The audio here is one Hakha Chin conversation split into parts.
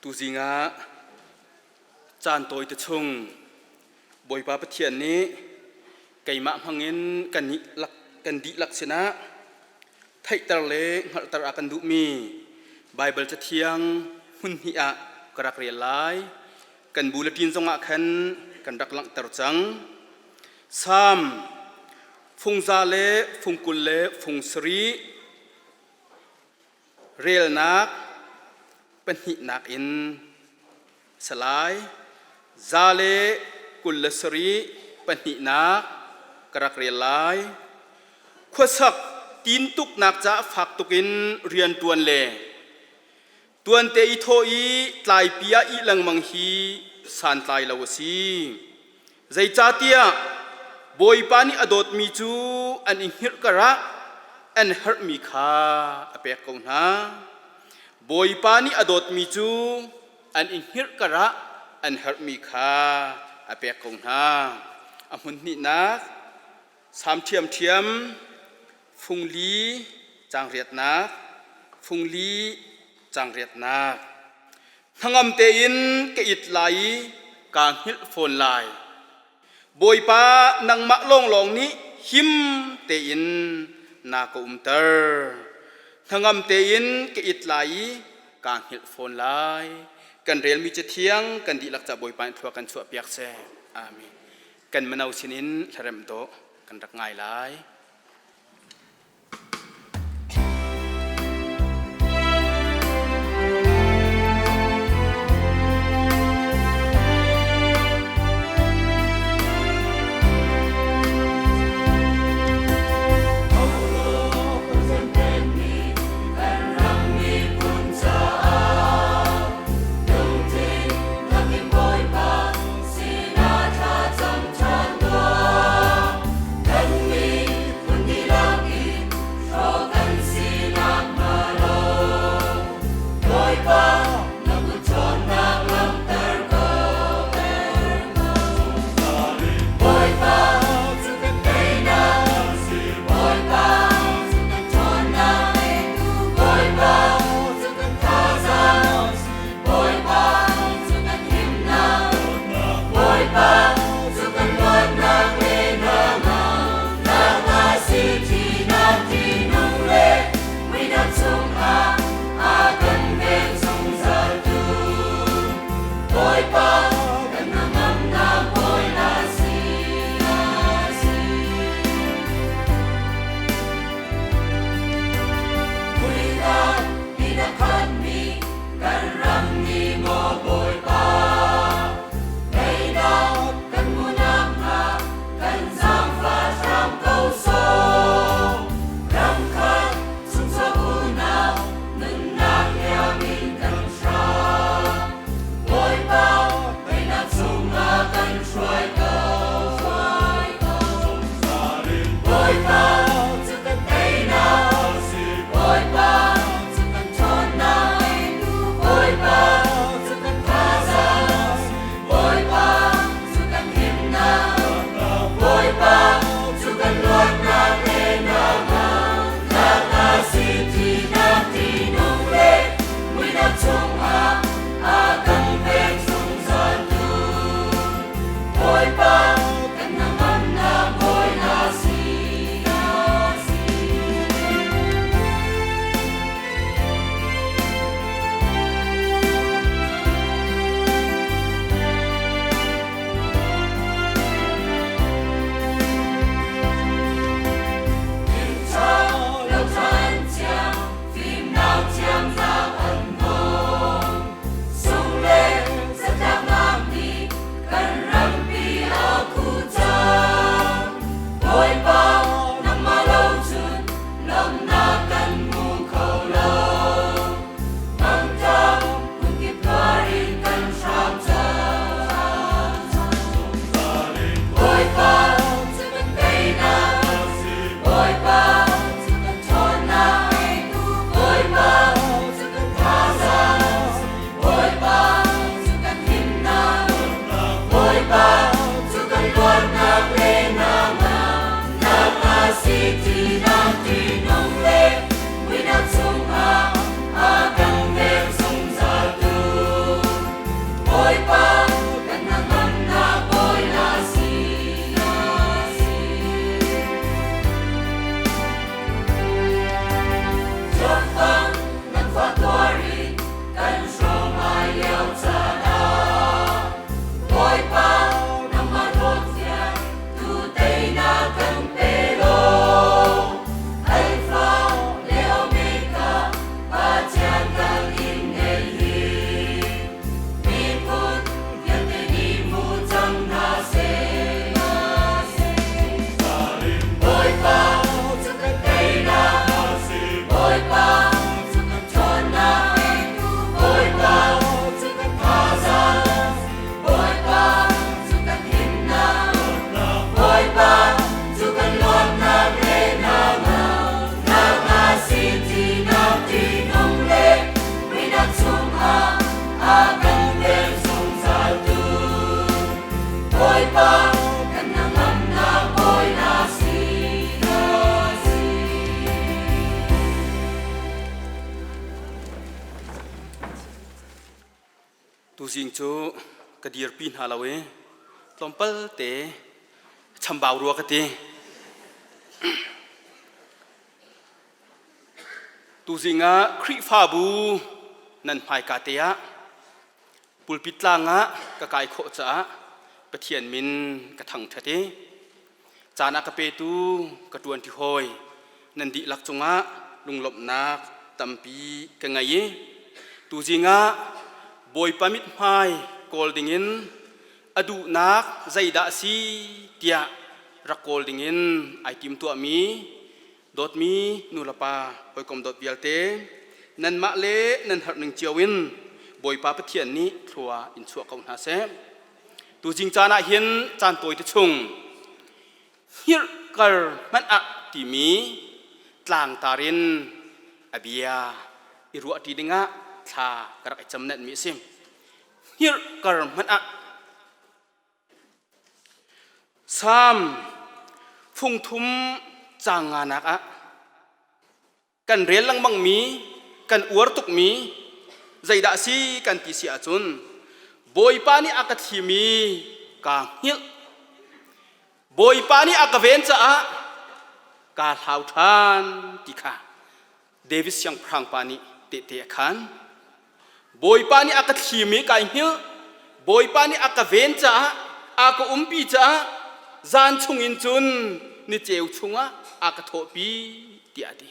Tuzing ah caan tawite chung Bawipa Pathian nih keimah hmangin kan lak kan dihlak sinah theihter le hngalhter a kan duhmi Baibal Cathiang hmun hnih ah ka rak rel lai. Kan bulletin zongah khan kan rak langhter cang. Salm fungza le fungkul le fung sarih Relnak pahnihnak in Salai za le 27 pahnihnak ka rak rel lai. Khuasak tintuknak caah fak tukin rian ṭuan le tuante i thawh i tlaipi ah ih lengmang hi santlai lo a si. Zeicahtiah Bawipa nih a dawtmi cu an i hngilh karah an herhmi kha a pek ko hna. Bawipa nih a dawtmi cu an i hngilh karah an herhmi kha a pek ko hna. A hmun hnihnak Salm ṭhiamṭhiam fungli cangriatnak fungli cangriatnak Hnangam tein ka it lai i kaa hngilh fawn lai. Bawipa nangmah lawnglawng nih him tein na ka umter. Hnangam tein ka it lai i kaa hngilh fawn lai. Kan relmi cathiang kan dihlak ca Bawipa nih thlua kan chuahpiak seh. Amen. Kan mino sinin hlaremh dawh kan rak ngai lai. Sinah thlacam ṭhan tuah. Tuzing cu ka dirpi hna lo i tlawmpal te chambau rua ka ti. Tuzing ah Khrihfabu nan hmaika te ah pulpit tlang ah ka kai khawh caah Pathian min ka thangṭhat i caan a ka petu ka ṭuanṭi hawi nan dihlak cungah lunglawmhnak tampi ka ngei i tuzing ah Bawipa mithmai kawl dingin a duhnak zeidah a si tiah rak kawl dingin ai timtuahmi dawtmi nulepa hawikom dawt vialte nanmah le nan harning cio in Bawipa Pathian nih thlua in chuah ko hna seh. Tuzing caan ah hin caan tawi te chung hngirhkar hmanh ah timi tlangtar in a bia i ruahṭi dingah thla ka rak i cam nenhmi a si. Hngirhkar hmanh ah Salm fungthum caang nganak ah kan rel lengmangmi kan uar tukmi zeidah a si kan ti si ahcun Bawipa nih a ka thim i kaa hngilh Bawipa nih a ka ven caah kaa hlau ṭhan ti kha David siangpahrang pa nih tehte a khan. Bawipa nih a ka thlim i kai hngilh Bawipa nih a ka ven caah a ka umpi caah zan chungin cun ni ceu chungah a ka thawhpi tiah a ti.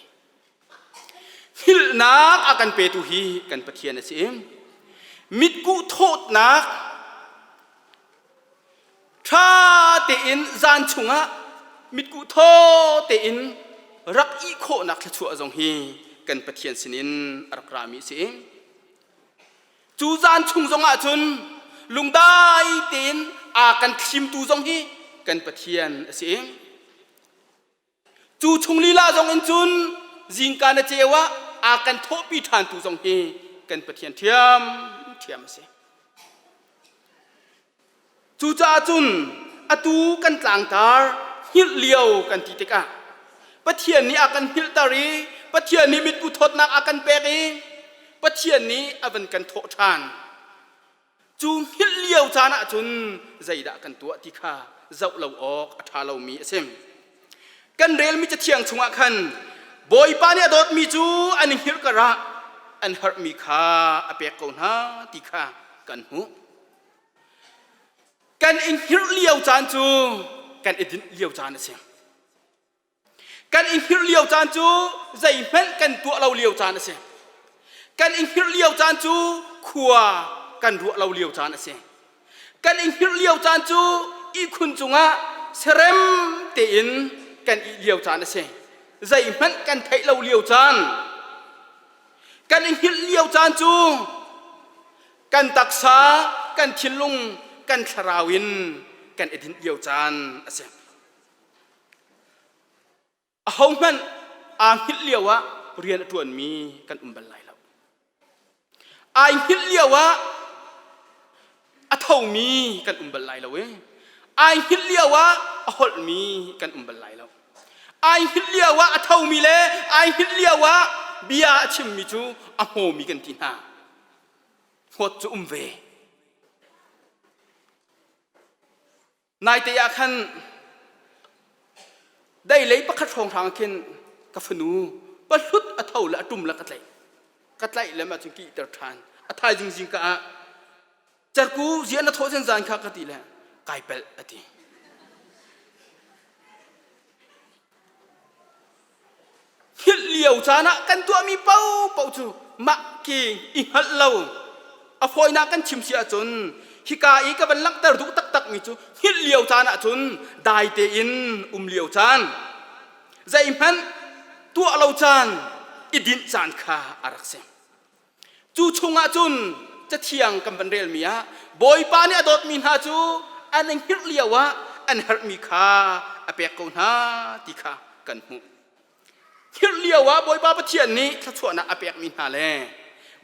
Hngilhnak a kan petu hi kan Pathian a si i mitkuh thawtnak ṭha tein zan chungah mitkuh thaw tein rak ih khawhnak thluachuah zong hi kan Pathian sinin a rak rami a si. Cu zan chung zong ah cun lungdai tein a kan thlimtu zong hi kan Pathian a si. Cu chung lila zong in cun zingka na ceu ah a kan thawhpi ṭhantu zong hi kan Pathian ṭhiam ṭhiam a si. Cucaah cun atu kan tlangtar hngilh lio kan ti tikah Pathian nih a kan hngilhter i Pathian nih mitku thawtnak a kan pek i Pathian nih a van kan thawh ṭhan. Cu hngilh lio caan ah cun zeidah kan tuah ti kha zoh lo awk a ṭha lomi a si. Kan relmi cathiang chungah khan Bawipa nih a dawtmi cu an i hngilh karah an harhmi kha a pek ko hna ti kha kan hmuh. Kan i hngilh lio caan cu kan i dinh lio caan a si. Kan i hngilh lio caan cu zeihmanh kan tuah lo lio caan a si. Kan i hngilh lio caan cu khua kan ruah lo lio caan a si. Kan i hngilh lio caan cu ihkhun cungah serem tein kan ih lio caan a si. Zeihmanh kan theih lo lio caan. Kan i hngilh lio caan cu kan taksa, kan thinlung, kan thlarau in kan i dinh lio caan a si. Ahohmanh aa hngilh lio ah rian a ṭuanmi kan um bal lai lo. Ai hngilh lio ah a thomi kan um bal lai lo i ai hngilh lio ah a holhmi kan um bal lai lo. Ai hngilh lio ah a thomi le ai hngilh lio ah bia a chimmi cu a hmawmi kan ti hna. Hmawt cu um ve. Naite ah khan deilei pakhat hrawnghrang khin ka fanu pahlut a tho le a ṭum le ka tlaih. Ka tlaih le mah cun kihter ṭhan. A thaizing zingka ah cerku ziah na thawh zen zan kha ka ti le kai pelh a ti. Hngilh lio caan ah kan tuahmi paohpaoh cu mah ki i hngalh lo a fawinak kan chim si ahcun hika i ka van langhter duh taktakmi cu hngilh lio caan ahcun dai tein um lio caan zeihmanh tuah lo caan i dinh caan kha a rak si. Cu chungah cun Cathiang kan van relmi ah Bawipa nih a dawtmi hna cu an i hngilh lio ah an herhmi kha a pek ko hna ti kha kan hmuh. Hngilh lio ah Bawipa Pathian nih thluachuahnak a pekmi hna le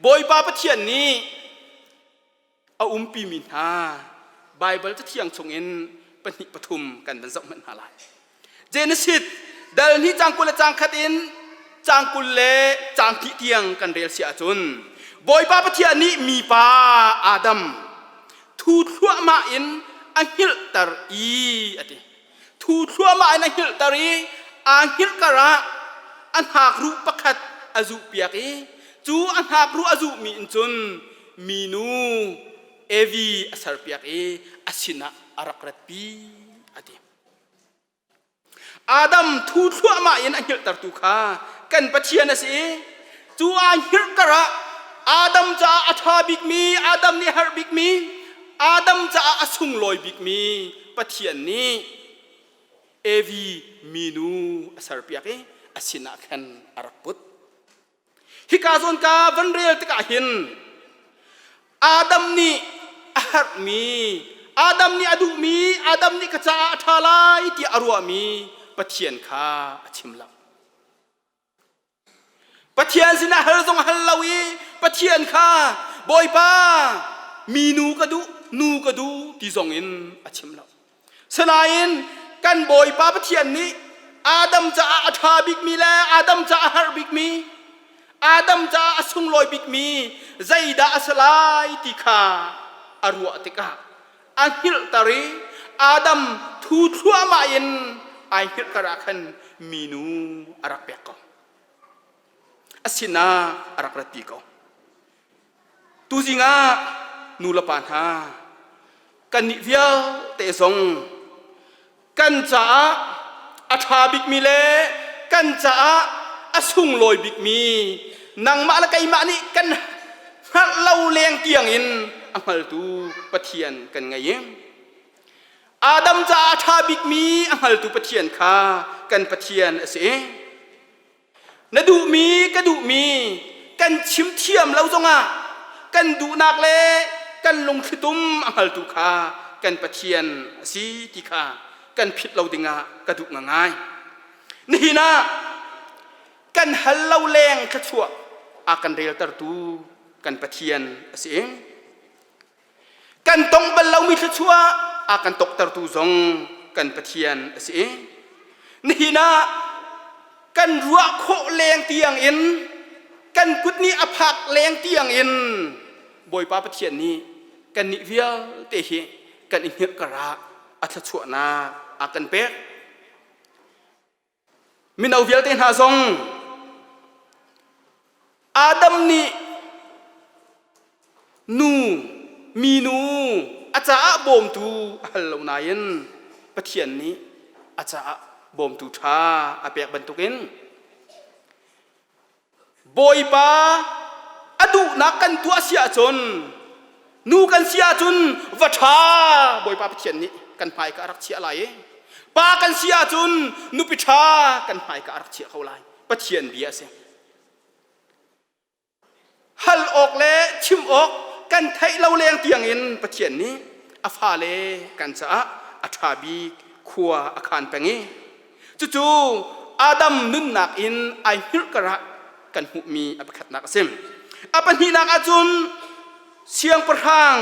Bawipa Pathian nih a umpimi hna Baibal Cathiang chungin pahnih pathum kan van zoh hmanh hna lai. Genesis dal hnih cang 20 le cang khat in cang 20 le cang hnih tiang kan rel si ahcun. Bawipa Pathian nih mipa Adam thu thluahmah in a hngilhter i a ti. Thu thluahmah in a hngilhter i aa hngilh karah a hnakruh pakhat a zuhpiak i cu a hnakruh a zuhmi in cun minu Evi a serpiak i a sinah a rak ratpi a ti. Adam thu thluahmah in a hngilhtertu kha kan Pathian a si i cu aa hngilh karah Adam caah a ṭha bikmi, Adam nih a herh bikmi, Adam caah a sunglawi bikmi Pathian nih Evi minu a serpiak i a sinah khan a rak put. Hika zawn ka van rel tikah hin Adam nih a herhmi, Adam nih a duhmi, Adam nih ka caah a ṭha lai tiah a ruahmi Pathian kha a chim lo. Pathian sinah hal zong a hal lo i Pathian kha Bawipa minu ka duh, nu ka duh ti zong in a chim lo. Sinain kan Bawipa Pathian nih Adam caah a ṭha bikmi le Adam caah a har bikmi, Adam caah a sunglawi bikmi zeidah a si lai ti kha a ruah tikah a hngilhter i Adam thu thluahmah in ai hngilhter ah khan minu a rak pek ko. A sinah a rak ratpi ko. Tuzing ah nu le pa hna kannih vialte zong kan caah a ṭha bikmi le kan caah a sunglawi bikmi nangmah le keimah nih kan hngalh lo leng tiangin a hngaltu Pathian kan ngei i Adam caah a ṭha bikmi a hngaltu Pathian kha kan Pathian a si. Na duhmi ka duhmi kan chim thiam lo zongah kan duhnak le kan lungthlitum a hngaltu kha kan Pathian a si ti kha kan phit lo dingah ka duh ngangai. Nihin ah kan hal lo leng thluachuah a kan reltertu kan Pathian a si. Kan tong bal lomi thluachuah a kan toktertu zong kan Pathian a si. Nihin ah kan ruah khawh leng tiang in kan kut nih a phak leng tiang in Bawipa Pathian nih kannih vialte hi kan i hngilh karah a thluachuahnak a kan pek. Mino vialte hna zong Adam nih nu minu a caah bawmtu a hal lo nain Pathian nih a caah bawmtu ṭha a pek bantukin Bawipa a duhnak kan tuah si ahcun nu kan si ahcun va ṭha Bawipa Pathian nih kan hmaika a rak chiah lai i pa kan si ahcun nupi ṭha kan hmaika a rak chiah ko lai. Pathian bia a si. Hal awk le chim awk kan theih lo leng tiangin Pathian nih a fale kan caah a ṭha bik khua a khan peng i cucu Adam nunnak in ai hngilh karah kan hmuhmi a pakhatnak a si. A pahnihnak ahcun siangpahrang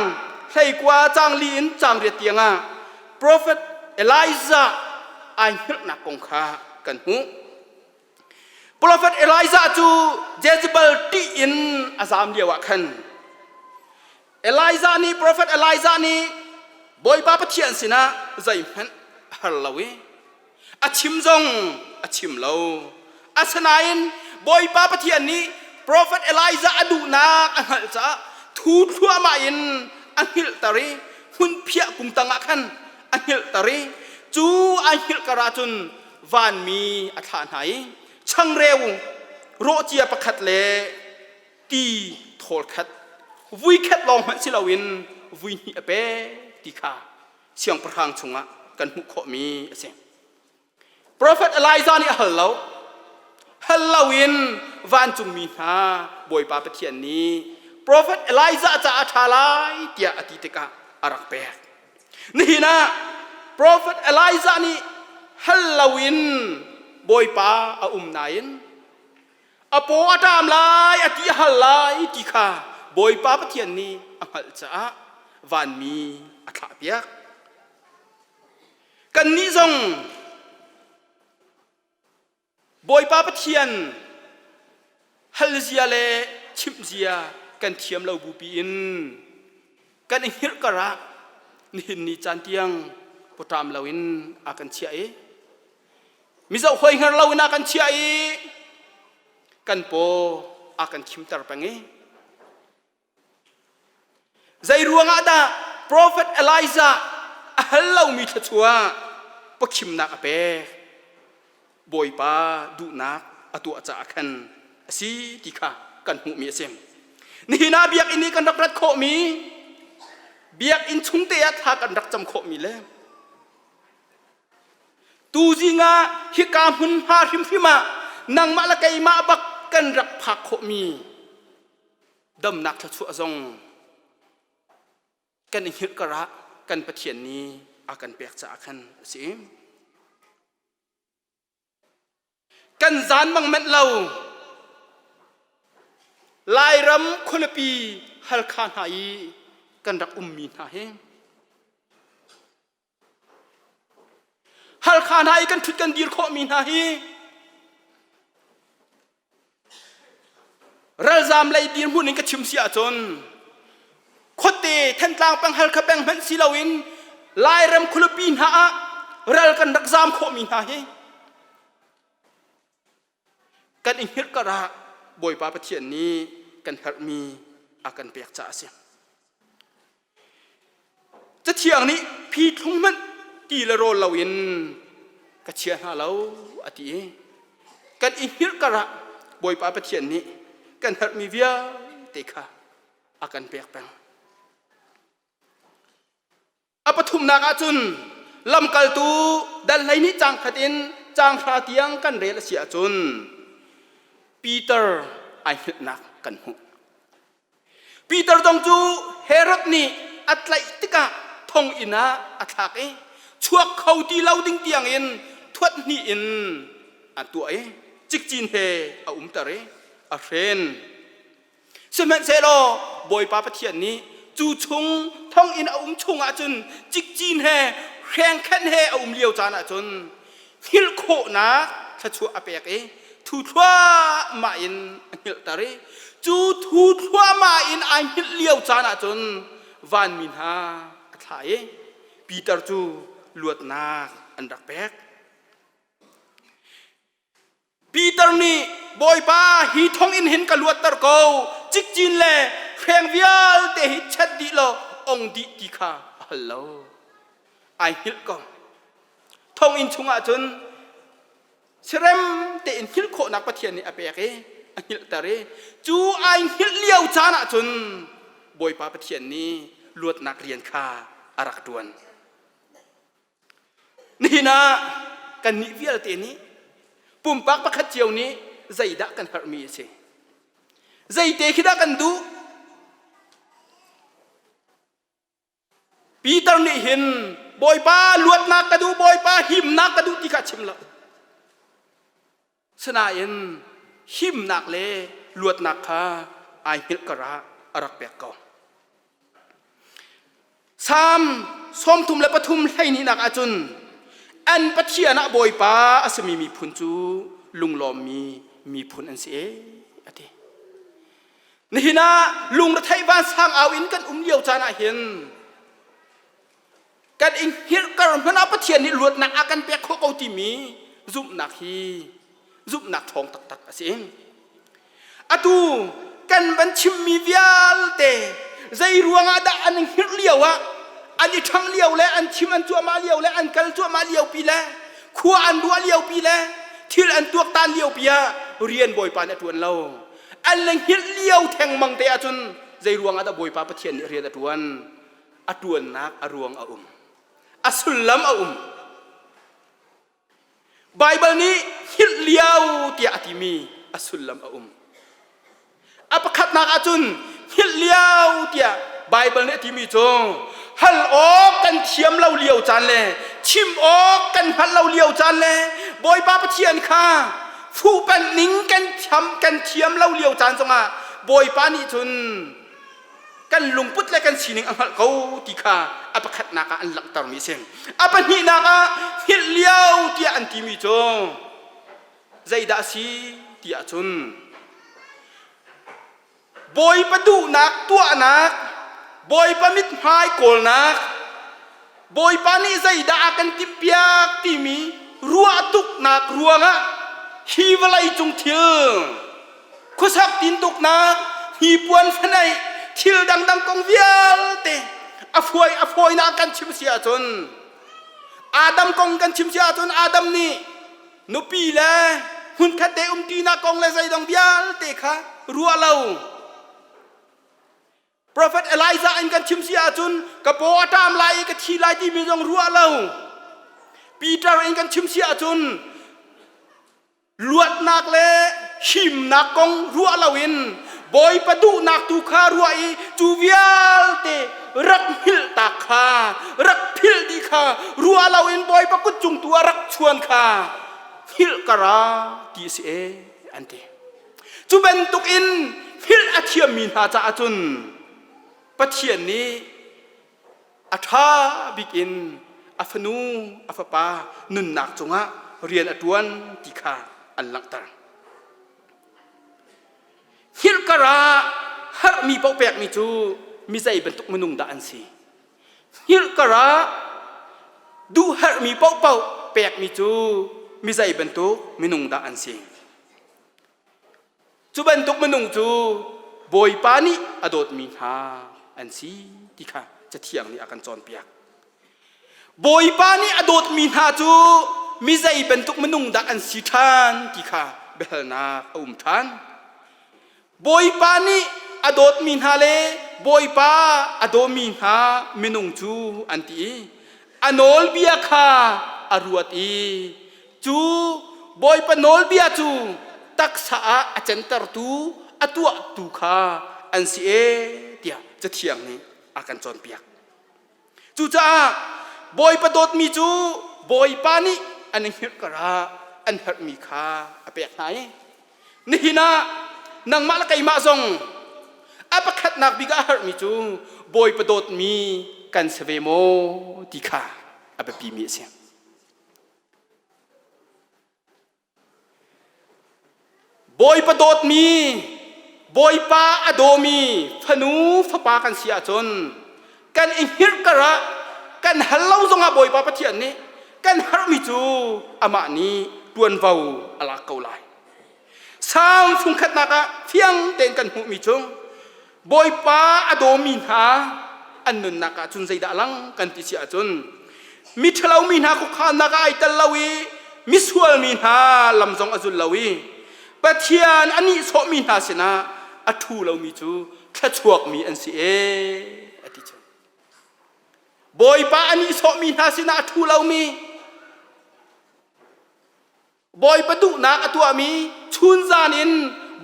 hleikua cangli in cangriat tiangah profet Elijah ai hngilhnak kong kha kan hmuh. Profet Elijah cu Jezebel ṭih in a zaam lio ah khan Elijah nih Profet Elijah nih Bawipa Pathian sinah zeihmanh a har lo i a chim zong a chim lo. Asinain Bawipa Pathian nih Profet Elijah a duhnak a hngalh caah thu thluahmah in a hngilhter i hmunphiah kung tangah khan a hngilhter i cu ai hngilh kar ah cun vanmi a thlah hna i changreu rawhcia pakhat le ti thawl khat vui khat lawng hmanh si loin vui hnih a pek ti kha siangpahrang chungah kan hmuh khawhmi a si. Profet Elijah nih a hal lo. Hal loin vancungmi hna Bawipa Pathian nih Profet Elijah caah a ṭha lai tiah a ti tikah a rak pek. Nihin ah Profet Elijah nih hal loin Bawipa a um nain a paw a ṭam lai a ti a hal lai ti kha Bawipa Pathian nih a hngalh caah vanmi a thlahpiak. Kannih zong Bawipa Pathian hal zia le chimh zia kan thiam lo bupi in kan i hngilh kar ah nihin ni caan tiang pawṭam loin a kan chiah i mizoh hoi hngar loin a kan chiah i kan paw a kan khimter peng i zei ruangah dah profet Elijah a hal lomi thluachuah pakhimnak a pek Bawipa duhnak a tuah caah khan a si ti kha kan hmuhmi a si. Nihin ah biakinn i kan rak rat khawhmi, biakinn chung te ah thla kan rak cam khawhmi le tuzing ah hika hmunhma hrimhrim ah nangmah le keimah bak kan rak phak khawhmi damnak thluachuah zong kan i hngilh karah kan Pathian nih a kan pek caah khan a si. Kan zan mang manh lo. Lairam khualipi Halkha hna i kan rak ummi hna hi Halkha hna i kan ṭhut kan dir khawhmi hna hi Ralzam lei dirhmun in ka chim si ahcun khuate Thantlang peng Halkha peng hmanh si loin Lairam khualipi hna ah ral kan rak zam khawhmi hna hi kan i hngilh kar ah Bawipa Pathian nih kan herhmi a kan pek caah a si. Cathiang nih pithlung hmanh ti le rawl loin ka chia hna lo a ti i kan i hngilh karah Bawipa Pathian nih kan herhmi vialte kha a kan pek peng. A pathumnak ahcun lamkaltu dal 12 caang khat in caang hra tiang kan rel a si ahcun Peter ai hngilhnak kan hmuh. Peter zong cu Herod nih a tlaih tikah thonginn ah a thlak i chuak kho ti lo ding tiangin thuat hnih in a tuah i cikcin he a umter i a hren. Sihmanhsehlaw Bawipa Pathian nih cu chung thonginn a um chungah cun cikcin he hrengkhenh he a um lio caan ah cun hngilh khawhnak thluachuah a pek i thu thluahmah in a hngilhter i cu thu thluahmah in ai hngilh lio caan ah cun vanmi hna a thlah i Peter cu luatnak an rak pek. Peter nih Bawipa hi thonginn hin ka luatter ko cikcin le hreng vialte hi chet dih law ong dih ti kha a hal lo. Ai hngilh ko. Thonginn chungah cun sirem tein hngilh khawhnak Pathian nih a pek i a hngilhter i cu ai hngilh lio caan ah cun Bawipa Pathian nih luatnak rian kha a rak ṭuan. Nihin ah kannih vialte nih pumpak pakhat cio nih zeidah kan herhmi a si? Zeite khi dah kan duh? Peter nih hin Bawipa luatnak ka duh, Bawipa himnak ka duh ti kha a chim lo. Sinain himnak le luatnak kha ai hngilh karah a rak pek ko. Salm 33 hleihnih ahcun an Pathian ah Bawipa a simi miphun cu lunglawmmi miphun an si e a ti. Nihin ah lungretheih vansang au in kan um lio caan ah hin kan i hngilhkar hmanh ah Pathian nih luatnak a kan pek khawh ko timi zumhnak hi zumhnak ṭhawng taktak a si. Atu kan van chimmi vialte zei ruangah dah an i hngilh lio ah an i ṭhang lio le an chim an cuahmah lio le an kal cuahmah lio pi le khua an ruah lio pi le thil an tuaktan lio pi ah rian Bawipa nih a ṭuan lo. An le hngilh lio thengmang te ahcun zei ruangah dah Bawipa Pathian nih rian a ṭuan? A ṭuannak a ruang a um. A sullam a um. Baibal nih hngilh lio tiah a timi a sullam a um. A pakhatnak ahcun hngilh lio tiah Baibal nih a timi cu hal awk kan thiam lo lio caan le chim awk kan hngalh lo lio caan le Bawipa Pathian kha fuhpanh ning kan thiam kan thiam lo lio caan zongah Bawipa nih cun kan lungput le kan sining a hngalh ko ti kha a pakhatnak ah an langhtermi a si. A pahnihnak ah hngilh lio tiah an timi cu zeidah a si ti ahcun. Bawipa duhnak tuahnak, Bawipa mithmai kawlnak, Bawipa nih zeidah a kan timhpiak timi ruah tuknak ruangah hi vawlei cung thil khuasak tintuknak, hnipuan fanaih, thil dangdang kong vialte a fuai a fawinak kan chim si ahcun Adam kong kan chim si ahcun Adam nih nupi le hmunkhat te umṭinak kong le zeidang vialte kha ruah lo. Prophet Elijah in kan chim si ahcun ka paw a ṭam lai i ka thi lai timi zong ruah lo. Peter in kan chim si ahcun luatnak le himnak kong ruah loin Bawipa duhnak tu kha ruah i cu vialte rak hngilh tak kha rak philh dih kha ruah loin Bawipa kut cung tu ah rak chuan kha hngilh ka ra ti a si e an ti. Cu bantuk in hngilh a thiammi hna caah cun Pathian nih a ṭha bik in a fanu a fapa nunnak cungah rian a ṭuan ti kha an langhter. Hngilh kar ah harhmi paoh pekmi cu mi zei bantuk minung dah an si? Hngilh kar ah duh herhmi paohpaoh pekmi cu mi zei bantuk minung dah an si? Cu bantuk minung cu Bawipa nih a dawtmi hna an si ti kha Cathiang nih a kan cawnpiak. Bawipa nih a dawtmi hna cu mi zei bantuk minung dah an si ṭhan ti kha biahalnak a um ṭhan. Bawipa nih a dawtmi hna le Bawipa a dawmi hna minung cu an ti i a nawlbia kha a ruat i cu Bawipa nawlbia cu taksa ah a cantertu a tuahtu kha an si e tiah Cathiang nih a kan cawnpiak. Cucaah Bawipa dawtmi cu Bawipa nih an i hngilh karah an herhmi kha a pek hna i nihin ah nangmah le keimah zong a pakhatnak bik ah a herhmi cu Bawipa dawtmi kan si ve maw ti kha a biapimi a si. Bawipa dawtmi, Bawipa a dawmi fanu fapa kan si ahcun kan i hngirh karah kan hal lo zongah Bawipa Pathian nih kan harmi cu amah nih ṭuanvo a lak ko lai. Sang fungkhatnak ah fiang tein kan hmuhmi cu Bawipa a dawmi hna an nunnak ah cun zeidah a lang kan ti si ahcun miṭhalo mi hna khuakhannak ah ai tel lo i misual mi hna lam zong a zul lo i Pathian a nihsawhmi hna sinah a ṭhu lomi cu thluachuakmi an si ee a ti cu. Bawipa a nihsawhmi hna sinah a ṭhu lomi Bawipa duhnak a tuahmi chunzan in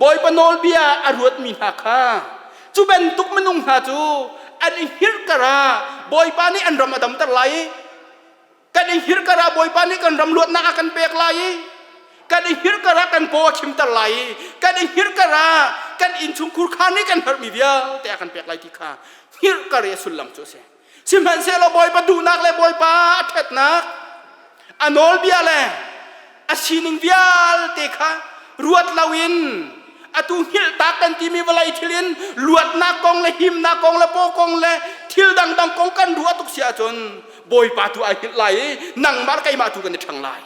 Bawipa nawlbia a ruatmi hna kha cu bantuk minung hna cu an i hngilh karah Bawipa nih an ram a damter lai i kan i hngilh karah Bawipa nih kan ram luatnak a kan pek lai i kan i hngilh karah kan paw a khimter lai i kan i hngilh karah kan innchungkhur kha nih kan herhmi vialte a kan pek lai ti kha hngilh kar i a sullam cu a si. Sihmanhsehlaw Bawipa duhnak le Bawipa a ṭhatnak, a nawlbia le a sining vialte kha ruat loin atu hngilhtak kan timi vawlei thil in luatnak kong le himnak kong le paw kong le thil dangdang kong kan ruah tuk si ahcun Bawipa tu ai hngilh lai i nangmah le keimah tu kan i ṭhang lai.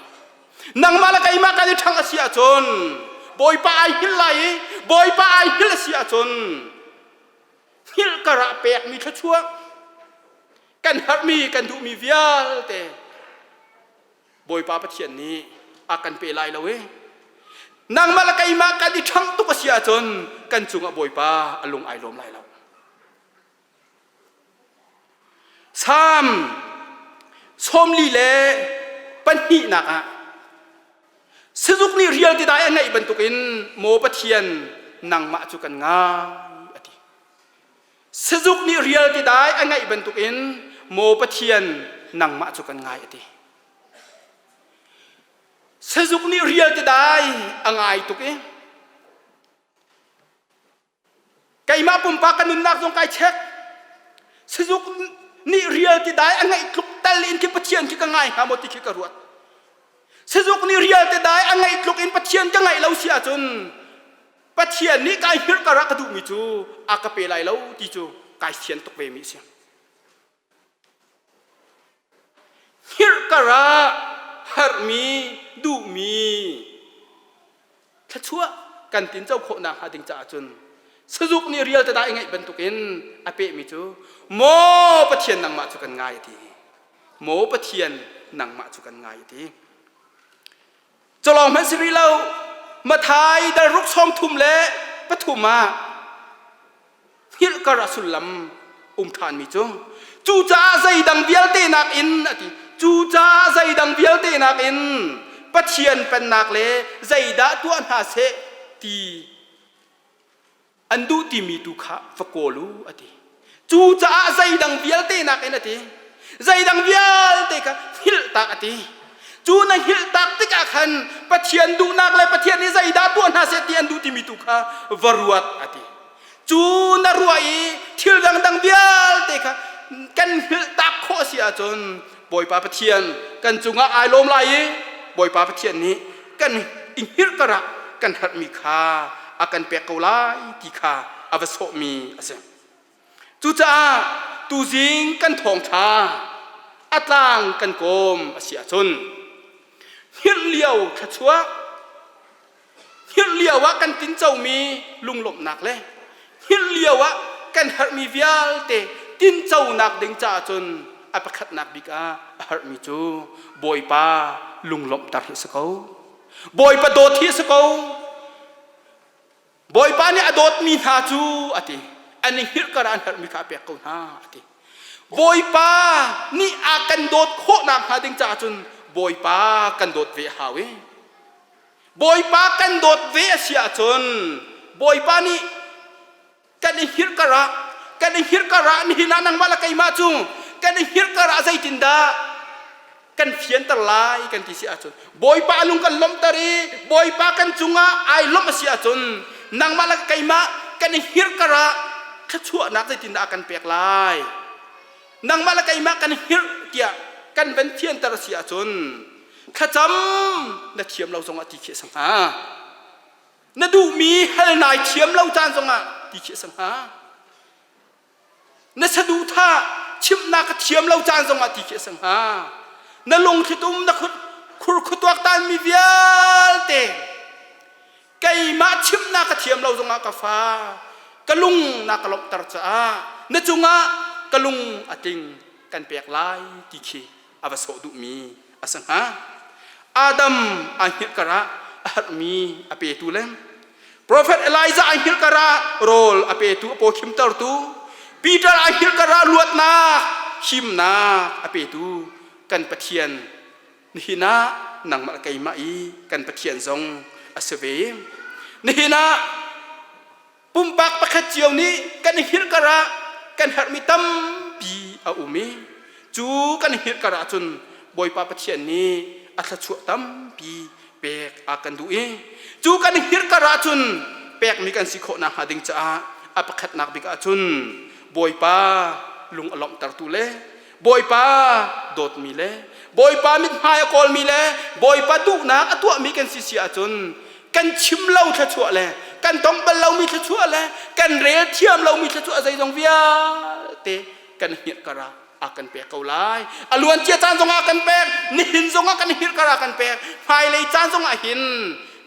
Nangmah le keimah kan i ṭhang a si ahcun Bawipa ai hngilh lai i Bawipa ai hngilh a si ahcun hngilh karah pekmi thluachuah kan herhmi kan duhmi vialte Bawipa Pathian nih a kan pe lai lo i nangmah le keimah kan i ṭhangh tuk a si ahcun kan cungah Bawipa a lung ai lawm lai lo. Salm 42 ah Sazuk nih rial ti dai a ngeih bantukin maw Pathian nangmah cu kan ngai a ti. Sazuk nih rial ti dai a ngeih bantukin maw Pathian nangmah cu kan ngai a ti. Sazuk nih rial ti dai a ngai tuk i Keimah pumpak ka nunnak zong kai check. Sazuk nih rial ti dai a ngeih tluk tal in khi Pathian khi ka ngai hnga maw ti khi ka ruat. Sazuk nih rial ti dai a ngeih tluk in Pathian ka ngaih lo si ahcun. Pathian nih kai hngilh kar ah ka duhmi cu a ka pe lai lo ti cu kai fian tuk ve mi a si. Hngilh kar ah herhmi duhmi thluachuah kan tinco khawhnak hnga ding caah cun sazuk nih rial tada i ngeih bantukin a pehmi cu maw Pathian nangmah cu kan ngai a ti. Maw Pathian nangmah cu kan ngai a ti. Culawng hmanh si rih lo. Mathai dal ruk sawm thum le pathum ah hngilh kar a sullam um ṭhanmi cu cucaah zeidang vialte nakin a ti. Cucaah zeidang vialte nakin Pathian pennak le zeidah tuah hna seh ti an duh timi tu kha va kawl u a ti. Cucaah zeidang vialte nakin a ti. Zeidang vialte kha hngilhtak a ti. Cu na hngilhtak tikah khan Pathian duhnak le Pathian nih zeidah tuah hna seh ti an duh timi tu kha va ruat a ti. Cu na ruah i thil dangdang vialte kha kan hngilhtak khawh a si ahcun Bawipa Pathian kan cungah ai lawm lai i Bawipa Pathian nih kan i hngilh karah kan herhmi kha a kan pek ko lai ti kha a va sawhmi a si. Cucaah tuzing kan thawngṭha a tlang kan kawm a si ahcun hngilh lio thluachuah hngilh lio ah kan tincomi lunglawmhnak le hngilh lio ah kan herhmi vialte tinconak ding caah cun a pakhatnak bik ah a herhmi cu Bawipa lunglawmhter hi a si ko. Bawipa dawt hi a si ko. Bawipa nih a dawtmi hna cu a ti an i hngilh kar ah an herhmi kha a pek ko hna a ti. Bawipa nih a kan dawt khawhnak hnga ding caah cun Bawipa kan dawt ve a hau i Bawipa kan dawt ve a si ahcun Bawipa nih kan i hngilh kar ah kan i hngilh kar ah nihin ah nangmah le keimah cu kan i hngilh kar ah zeitindah kan fianter lai kan ti si ahcun Bawipa lung kan lawmhter i Bawipa kan cungah ai lawmh a si ahcun nangmah le keimah kan i hngilh kar ah thluachuahnak zeitindah a kan pek lai? Nangmah le keimah kan hngilh tiah kan van fianter a si ahcun thlacam na thiam lo zongah ti khi a si hnga. Na duhmi hal nai thiam lo caan zongah ti khi a si hnga. Na saduhthah chimhnak ka thiam lo caan zongah ti khi a si hnga. Na lungthlitum na khurkhutuak tanmi vialte keimah chimhnak ka thiam lo zongah ka fa ka lung na ka lawmhter caah na cungah ka lung a tling kan pek lai ti khi a va sawh duhmi a si hnga. Adam aa hngilh karah a herhmi a petu le Prophet Elijah aa hngilh karah rawl a petu a pawkhimtertu Peter aa hngilh karah luatnak himnak a petu kan Pathian nihin ah nangmah le keimah i kan Pathian zong a si ve. Nihin ah pumpak pakhat cio nih kan i hngilh kar ah kan herhmi tampi a um i cu kan i hngilh kar ah cun Bawipa Pathian nih a thluachuah tampi pek a kan duh i cu kan i hngilh kar ah cun pekmi kan si khawh nakhnga ding caah a pakhatnak bik ah cun Bawipa lung a lawmhtertu le Bawipa dawtmi le Bawipa mithmai a kawlmi le Bawipa duhnak a tuahmi kan si si ahcun kan chim lo thluachuah le kan tong bal lomi thluachuah le kan rel thiam lomi thluachuah zeizong vialte kan hngilh kar ah a kan pek ko lai. A luancia caan zongah kan pek, nihin zongah kan hngilh kar ah kan pek, hmailei caan zongah hin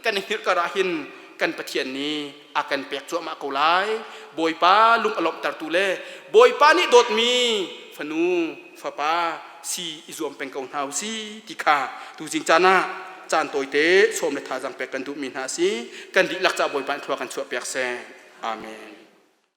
kan hngilh kar ah hin kan Pathian nih a kan pek cuahmah ko lai. Bawipa lung a lawmhtertu le Bawipa nih dawtmi fanu fapa si i zuam peng ko hna u si ti kha tuzing caan ah caan tawite sawm le thazaang pek kan duhmi hna a si. Kan dihlak caah Bawipa nih thlua kan chuah piak seh. Amen.